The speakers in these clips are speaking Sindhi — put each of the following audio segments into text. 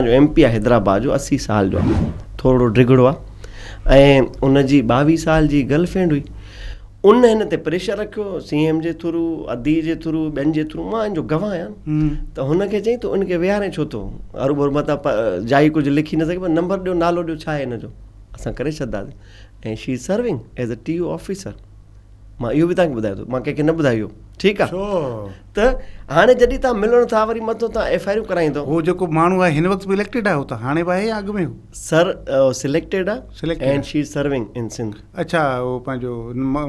اسان جو ايم پي آهي حيدرآباد جو 80 سال جو آهي، ٿورڙو ڊگهڙو آهي ۽ ان جي 22 سال جي گرل فرينڊ هئي. ان هن تي پريشر رکيو سي ايم جي ٿرو، ادي جي ٿرو، ٻين جي ٿرو، مان ان جو گواهه آهيان ته هن کي چئين تون ان کي ويهارين ڇو ٿو، هروڀرو متان جائي ڪجهه لکي نه سگهي، پر نمبر ڏيو نالو ڏيو ڇا آهي هن جو، اسان ڪري ڇڏنداسين. ۽ she is serving as a T O officer. مان اهو به توهان کي ٻڌايان ٿو، مان ڪنهن کي نه ٻڌايو اهو، ٺيڪ آهي. ته هاڻي جڏهن توهان ملڻ ٿا وري مٿو توهان ايف I آرون ڪرائيندو. هو جيڪو ماڻهو آهي هن وقت به اليڪٽيڊ آهي هو ته هاڻي به آهي يا اڳ ۾ هو؟ سر سليڪٽيڊ آهي and she is serving in Sindh. اڇا اهو پنهنجو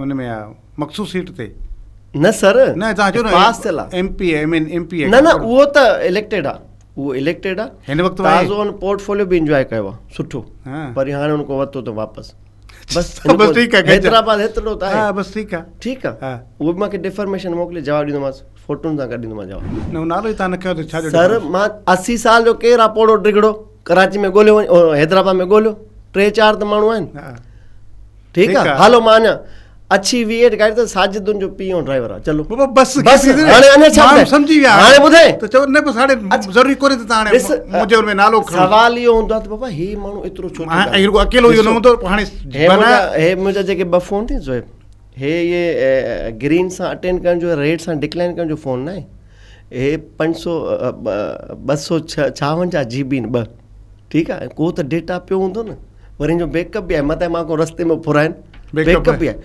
ان ۾ آ مخصوص سيٽ تي. نه سر نه توهان چيو نه پاس ٿيل آ. M P M N M P نه نه اهو ته اليڪٽيڊ آ اهو اليڪٽيڊ آ هن وقت به آهي. تازو ان پورٽ فوليو به انجواء ڪيو آ سٺو پر هاڻي ان کان ورتو اٿو واپس. بس بس ٺيڪ آ حيدرآباد هيترو ته آهي. ها بس ٺيڪ آ. ٺيڪ آ اهو به مونکي ڊفرميشن موڪلي جواب ڏيندومانس فوٽن سان گڏ ڏيندومانس جواب. نه نالو ئي توهان نه کنيو ته ڇا جو سر مان 80 سال جو ڪير آ پوڙهو ڊگهڙو ڪراچي ۾ ڳوليو وڃي حيدرآباد ۾ ڳوليو ٽي چار ته ماڻهو آهن. ٺيڪ آ هلو مان اڃا اڇي وي ايٽ گاڏي ته ساجد ان جو پيء ۽ ڊرائيور آ چلو بابا بس بس هاڻي اڃا ڇا ماڻهو سمجهي ويا هاڻي ٻڌائي ته چئو نه بس هاڻي ضروري ڪونهي ته هاڻي منهنجي ان ۾ نالو کڻو. سوال اهو هوندو آ ته بابا هي ماڻهو ايترو ڇو ٿو ۽ رڳو اڪيلو اهو نه هوندو هاڻي هي منهنجا جيڪي ٻه فون ٿي زويب هي اهي گرين سان اٽينڊ ڪرڻ جو ريڊ سان ڊڪلائن ڪرڻ جو فون ناهي هي پنج سو 256 جي بي ٻه ٺيڪ آ ڪو ته ڊيٽا پيو هوندو نه وري ان جو بيڪ اپ به آهي متان مان ڪو رستي ۾ ڦرائن بيڪ اپ به آهي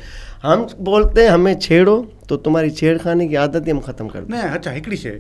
هم بولتي همين ڇيڙو تو تمهاري ڇيڙ خاني ڪي عادت هي هم ختم ڪر نه اڇا هڪڙي شي.